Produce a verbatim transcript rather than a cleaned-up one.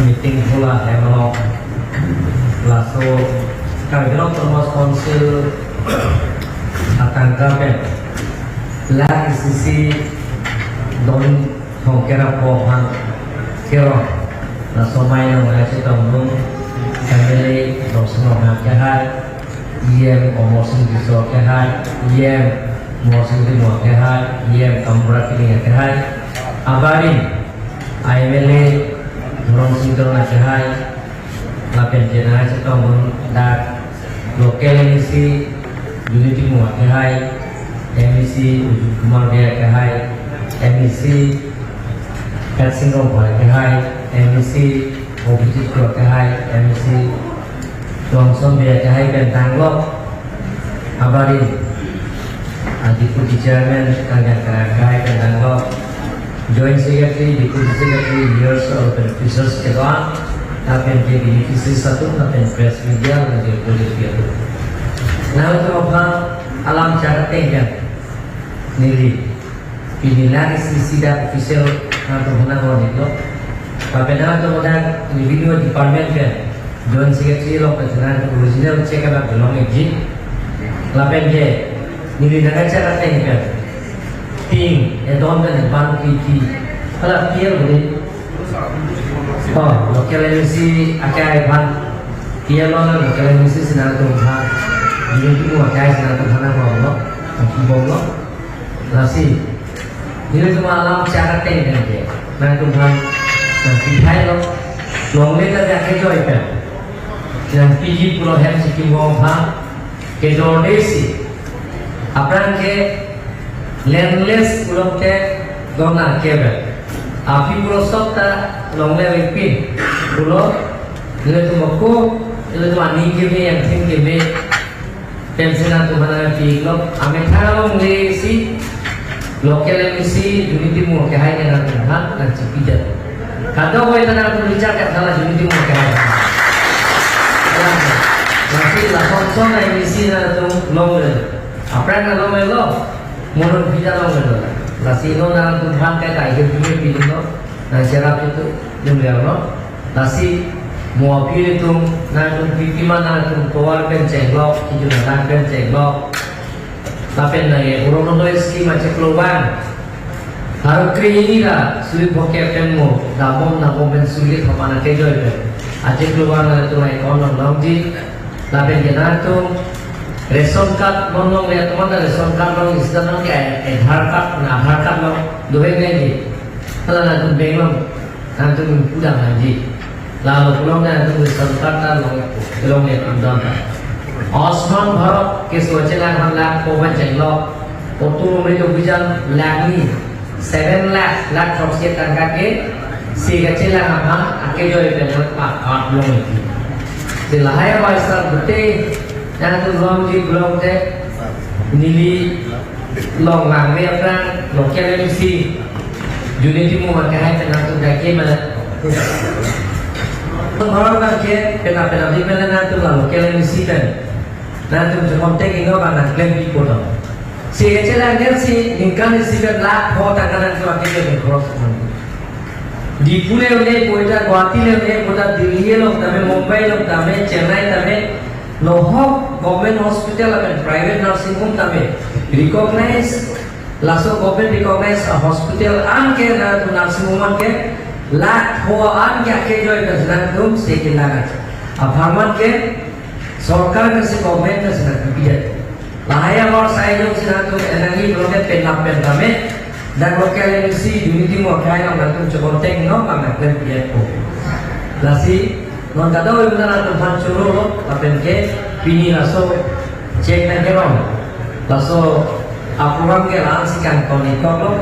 meeting hall ahem along, laso Karbi Anglong Autonomous Council atangka pen lakh isi isi don thomkep ra pho aphan kerong, laso amei along nangchetongdun M L A Dorsing Ronghang akehai, E M Amarsing Tisso akehai, E M Amarsing Timung akehai, E M Kamra Killing akehai, abarim M L A Dhoromsing Teron akehai, lapen ke nangchetongdun dak local M A C Junie Timung akehai, M A C Ujjwal Kumar Bey akehai, M A C Katsing Rongphar akehai, M A C Abhijit Kro akehai, M A C Johnson Bey akehai pen tanglo. Abarim, ah, Deputy Chairman, Kangjan Terang akehai pen tanglo. Joint Secretary, Deputy Secretary, Mayors, urban officers kedo-an, lapen ke beneficiaries atum, lapen press media, lapen ke police atum. Nangtum aphan alam chak ateng pen neli pini lakh isi isi dak official nangtum aphan nangkok-iklo. Lapen nangtum dak revenue department pen Joint Secretary along pen nangtum original check anak belong-ikji. Lapen ke neli nangkachak ateng pen, pini edon pen ban kiki, hala P L beli. Oh, local M A C akehai aphan, P L lo, local M A C si nangtum aphan, Junie Timung akehai si nangtum aphan nangkoklo, nangkibomlo. Lasi nelitum alam chak ateng pen ke nangtum aphan nangpithailo. Longle ta dak kejoi pen nangpiji pulo hem si kibom aphan kejorde si. Aphrang ke landless pulote dona kebe. Aphi pulo sot ta longle vekpin pulo, nelitum ako, nelitum aning keme, angtheng keme, pensi nangtum aphan nangpilo, amethang longle si local M A C Junie Timung akehai nangtum aphan nangchipidetpo. Kadokave ta nangtum richard kat hala Junie Timung akehai. Lasi lason son M A C nangtum longle. Aphrang nang longlelo, mo non pija longlelo. Lasi non nangtum aphan kaita ahem keme pidunlo, nangcherap itu, jumlelo. Lasi mo aphi atum, nangtum pipima nangtum tovar pen chenglok, kejun nang pen chenglok. Lapen nang ye Orunodoi scheme achiklo abang, pharo krehini ra suri phongkep pen mo, dambom dambom pen suri thom an akejoi pen achiklo abang nangtum account along longji. Lapen ke nangtum ration card, non longle atum anta ration card along, isi ta non ke Aadhaar card, na Aadhaar card along doheng nangji. Hala nangtum bank along nangtum pudam nangji. Lalo pulote nangtum ration card ta long, longle atum don ta. Ayushman Bharat ke so chelang aphan lakh pho pen chenglok. Auto longri to bijan lakh ni, seven lakh, lakh throksi tangka ke si kachelang aphan akejoi pen pa card long-ikji. Si lahai abaisar pute nangtum longji pulote neli longle aphrang local M A C Junie Timung akehai pen nangtum dak keme. Bharat abang ke pena pena di mena nangtum la local M A C pen nangtum checontact-iknon abang nangklempipo to. Si kachelang ner si ningkan isi pen lakh pho tangka nangtum akejoi pen cross. Diphu le un-epo ta, Guwahati le un-epo ta, Delhi along tame, Mumbai along tame, Chennai tame, nohok government hospital lapen private nursing home tame recognize, laso government recognize a-hospital an ke, na nursing home an ke lakh pho an ke akejoi pen nangtum si kelang. Apharman ke sorkar ke si, government ke si nangtum pidet. Lahai amar sai jong si nangtum enangji pulote penap pen tame dak local M A C Junie Timung akehai along nangtum checontact-iknon abang nangklempipo. Lasi non kadokave nangtum aphan chorolo, lapen ke pini laso chek nangkerong, laso a-program ke la-an si kangton-iklo.